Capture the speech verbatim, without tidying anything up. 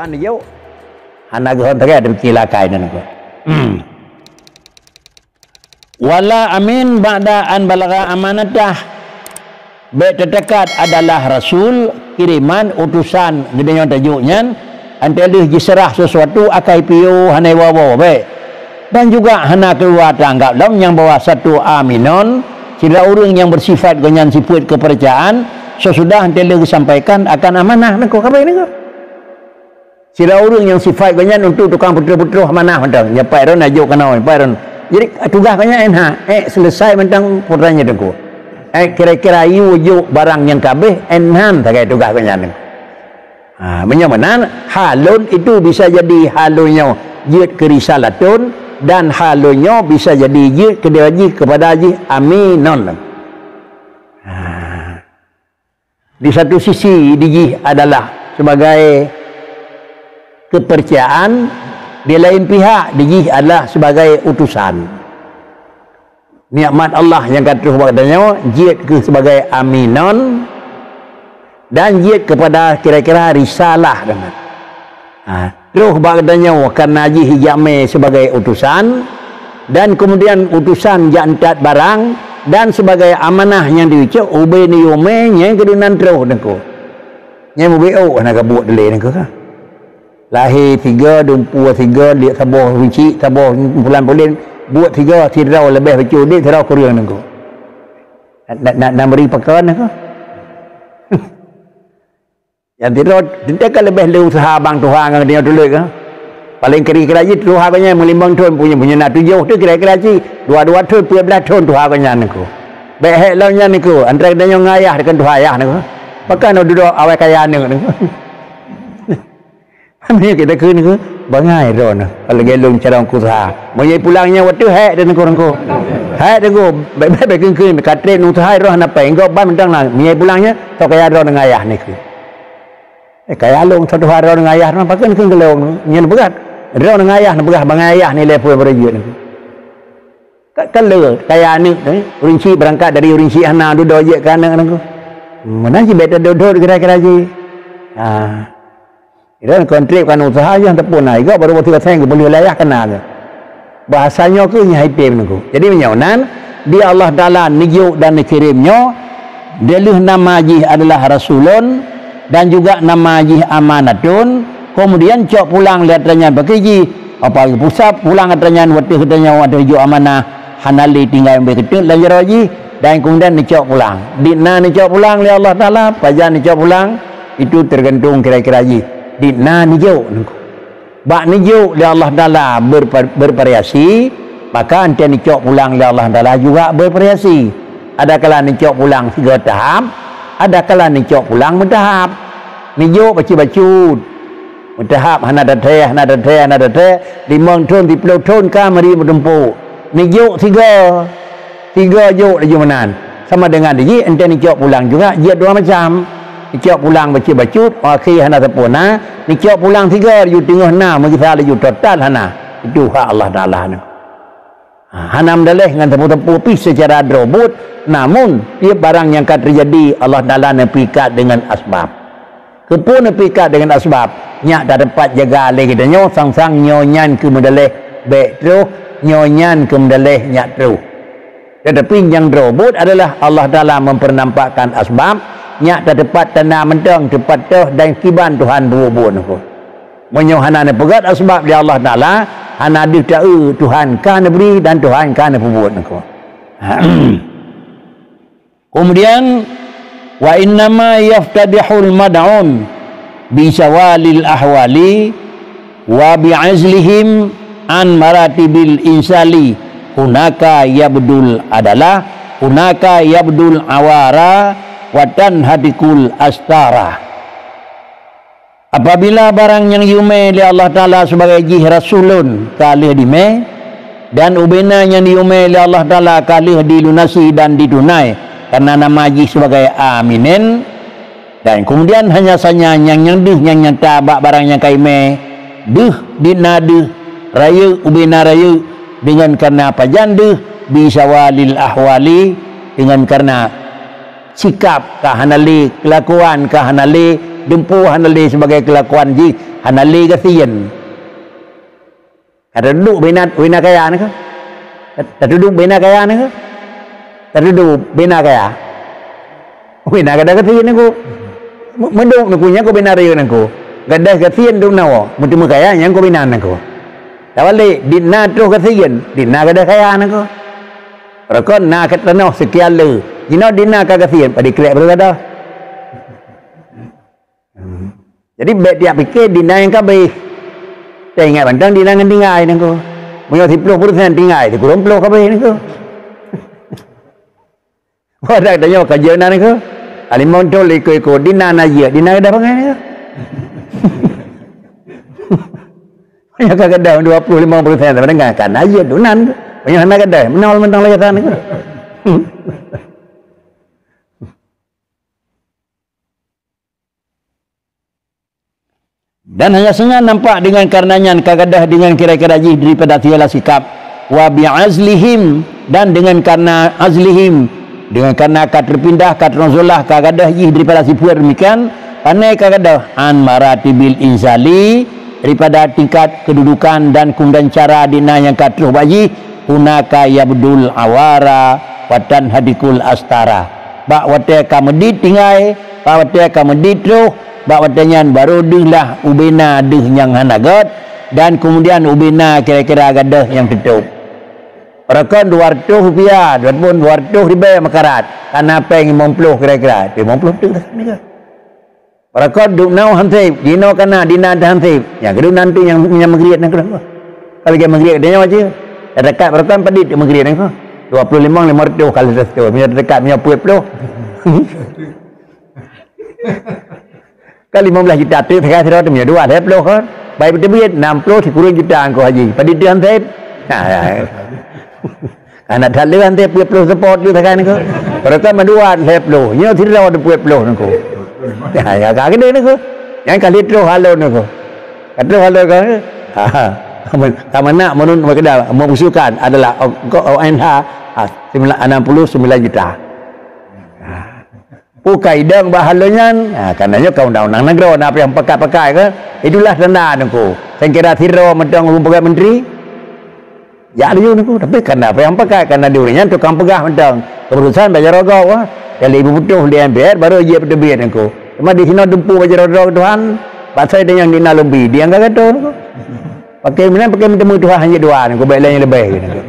Neujok, hana geuhon sagai teupeucilaka inan nangko. Hmm. Wala amin ba'da an balagha amanatah. Bék teutekat adalah rasul, kiriman, utusan geutanyoe tajok nyan, 'oh lheueh jiseurah sesuatu akai piôh hana iwoe-woe bék. Dan juga hana keuluwa teuanggab lom nyang bahwa satu aminon, sidroe ureuëng nyang beusifat gobnyan sifeuet keupeurcayaan, sesudah 'oh lheueh geusampaikan akan amanah nangko, ka bék nangko. Sidroe ureuëng nyang sifat gobnyan untuk tukang peutroh-peutroh amanah mantong. Nyoe pat droeneuh jok keunoe, nyoe pat droeneuh. Jadi tugaih gobnyan 'oh lheueh, eh, selesai mantong peurtanyaan teungku. Eh, kira-kira yue jok barang nyang ka abéh, 'oh lheueh sagai tugaih gobnyan. Ha, meunyoe meunan, halon itu bisa jadi halon nyoe jeuet keu risalatun dan halon nyoe bisa jadi jeuet keu dia jih kepada jih aminon. Ha. Di satu sisi dijih adalah sebagai kepercayaan, di lain pihak dijih adalah sebagai utusan. Nikmat Allah nyang ka troh bak geutanyoe jeuet keu sebagai aminon dan jeuet keupada kira-kira risalah deungon. Ha, troh bak geutanyoe kareuna jih ijak mé sibagai utosan, dan keumudian utosan jak euntreuk barang, dan sibagai amanah nyang jiucok ubé neuyue mé nyang keudunan troh teungku. Nyang mubiôh hana gabuek dilée teungku ka. Lahé tiga, dumpeue tiga, liek saboh runcik, saboh pulan-pulen, buet tiga, sidroe leubeh bacut udeb, sidroe kureueng teungku. Nak, nak, nak meuri pakon teungku. Nyang sidroe teuntée ka leubeh lé useuha bang tuha ngon geutanyoe tuleuek ka. Paleng kira-kira jih tuha geuh nyan meulimong thon punya, punya na tujoh tu kira-kira jih dua-dua thon, peuet blaih thon tuha geuh nyan niko. Bék hék lom nyan niko, antara geutanyoe ngon ayah deukon tuha ayah niko. Pakon dudoe awai kaya aneuk niko. Meunyoe kita keu niko, bangai droe niko. Kalau gelong carông ku useuha. Meunyoe pulang nyan watée hék deh niko, niko. Hék niko, bék, bék, bék keu-keu, ka treb useuha droe hana péng, gob ban mantong na. Meunyoe pulang nyan, sok kaya droe ngon ayah niko. Eh, kaya lôn satu hari droe ngon ayah nyoe, pakon kheun keu lôn nyoe, nyan peugah. Droe ngon ayah nyoe peugah, bangai ayah nilai peue beureujeut nyoe. Ka, ka le, kaya aneuk nyoe, ureueng chik beurangkat dari ureueng chik hana dudoe jeuet keu aneuk nyoe. Meunan cit bék teuduek-duek kira-kira jih. Ha. Droe kon treb kan useuha nyang teupeu na, igob baru boh tiga seng geupeuleueh lé ayah keu na nyoe. Bahasa nyoe keuh nyang item nyoe. Jadi meunyoe nan, di Allah Taala neujok dan neukirém nyoe, dileuh nama jih adalah Rasulun dan juga nama jih Amanatun, kemudian cok pulang lé atra nyan pakri jih, apa geupusap pulang atra nyan watée geutanyoe watée jok amanah, hana lé tinggai ubé keuteuk lam jaroe jih, dan kemudian neucok pulang. Di na neucok pulang lé Allah Taala, pajan neucok pulang, itu tergantung kira-kira jih. Di na neujok nyoe. Bak neujok lé Allah Taala berpa-, bervariasi, maka 'oh neucok pulang lé Allah Taala juga bervariasi. Adakala neucok pulang sigoe tahap, adakala neucok pulang meutahap. Neujok bacut-bacut. Meutahap hana tathée, hana tathée, hana tathée, limong thon, siplôh thon ka meuri meutumpôk. Neujok sigoe. Tiga jok laju meunan. Sama dengan jih, 'oh neucok pulang juga, jeuet dua macam. Neucok pulang bacut-bacut, akhé hana sapeue na, neucok pulang tiga laju teungoh na, meugisa laju total hana. Itu hak Allah Taala nyoe. Ha, hana meudaleh ngon sapeue-sapeue pih seucara droe buet, namun tiep barang nyang ka teujadi Allah Taala neupikat deungon asbab. Keupeue neupikat deungon asbab? Nyak tateupat jaga lé geutanyoe sang-sang nyoe nyan keu meudaleh bék troh, nyoe nyan keu meudaleh nyak troh. Teutapi nyang droe buet adalah Allah Taala mempernampakkan asbab, nyak tateupat tanda mantong teupat toh dan kiban Tuhan buet-buet nyoe. Meunyoe hana neupeugét asbab lé Allah Taala, hana deuh taeu Tuhan ka neubri dan Tuhan ka neupeubuet nyoe. Kemudian, wa innama yaftadihul mad'un bi zawalil ahwali wa bi azlihim an maratibil insali, hunaka yabdul adalah, hunaka yabdul awara wa tanhatikul astara. Apabila barang nyang yumé lé Allah Taala sibagai jih rasulun ka lheueh dimé, dan ubena nyang diyumé lé Allah Taala ka lheueh dilunasi dan ditunai, karena nama jih sibagai aminin, dan kemudian hanya sanya nyang, nyang deuh nyang nyata bak barang nyang ka imé, deuh dina deuh, rayeuk ubena rayeuk, deungon karena pajan deuh, bi zawalil ahwali, deungon karena sikap ka hana lé, keulakuan ka hana lé, Dumpeue hana lé sibagai keulakuan jih, hana lé gasien. Ka teuduek bina, bina kaya nangku. Ka teuduek bina kaya nangku. Ka teuduek bina kaya. Bina gadoh gasien nangku. Meudok nangku nyang kubina rayeuk nangku. Gadoh gasien dum nawoe. Meuteumé kaya nyang kubina nangku. Tabalek, dina troh gasien, dina gadoh kaya nangku. Rukon na ka tanoh sekian le. Jinoe dina ka gasien, padikrék beureugadoh. Jadi bék tiap pike dina nyang kabeh. Teuingat mantong dina ngon tinggai nangku. Meunyoe siploh persen tinggai, sikureueng ploh kabeh nangku. Wadah tanyoe ka jeuet na nangku. Alimong tol iko-iko dina na jeuet, dina gadoh bangai nangku. Meunyoe ka gadoh dua puluh lima persen sama dengan ka na jeuet dunan. Meunyoe hana gadoh, meunol mantong lagée sana nangku. Dan hanya sengaja nampak dengan karena nyan ka gadoh dengan kira-kira jih daripada segala sikap. Wa bi azlihim, dan dengan karena azlihim, dengan karena ka terpindah, ka ternozolah, ka gadoh jih daripada sifeuet demikian, pane ka gadoh an maratibil inzali, daripada tingkat kedudukan dan kemudian cara dina nyang ka troh bak jih, hunaka yabdul awara wa tanhadikul astara. Bak watée ka meudit tinggai, bak watée ka meudit troh, bak watée nyan barô deuh lah ubena deuh nyang hana gét, dan kemudian ubena kira-kira gadoh nyang teutôb. Rukon dua ratus rupiah, ataupun dua ratus ribée meukarat, kana péng limong ploh kira-kira, limong ploh teuk lah. Rukon dum nau hanseb, jinoe kana dina hanseb. Nyang keudua nanti nyang, nyang meugriet nangku. Kalau dia meugriet dia nyawa je. Dah dekat rukon padit dia meugriet nangku. Dua puluh lima, lima ratus kali seratus. Meunyoe dekat, meunyoe peuet ploh. Kan lima belas juta tu, sekarang seratus, meunyoe dua, lhée ploh kan. Baik beuteubiet, enam puluh, sikureueng juta angkau haji. Padit dia hanseb. Nah, ya. Anak that leuh han teuh peuet ploh seupôt leuh sagai nangku. Padahai kan mandua lhée ploh. Nyoe sidroe peuet ploh nangku. Ya, ya, ka geude nangku. Nyang ka lheueh troh halon nangku. Ka troh halon ka. Ha, ha. Ka meunak meunurot meukeudal, meuusulkan adalah O N H, ha, sembilan, enam puluh sembilan juta. Ha. Peue ka idong bak halon nyan? Ha, karena nyoe ka undang-undang nanggroe, na payah pakat-pakat ke? Itulah tanda nangku. Saya kira sidroe mantong ureuëng peugah menteri. Jak laju nangku, tapi karena apa nyang pakat, karena di ureuëng nyan tukang peugah mantong. Keputusan bak jaroe gob, ah. Jadi ibu putoh di M P R baru jeuet peuteubiet nangku. Cuma di sinoe dumpeue bak jaroe droe Tuhan, bak sai tanyong di na lombi, di angka gato nangku. Pakai meunan, pakai meuteumé Tuhan hanya dua nangku, baik lain yang lebih nangku.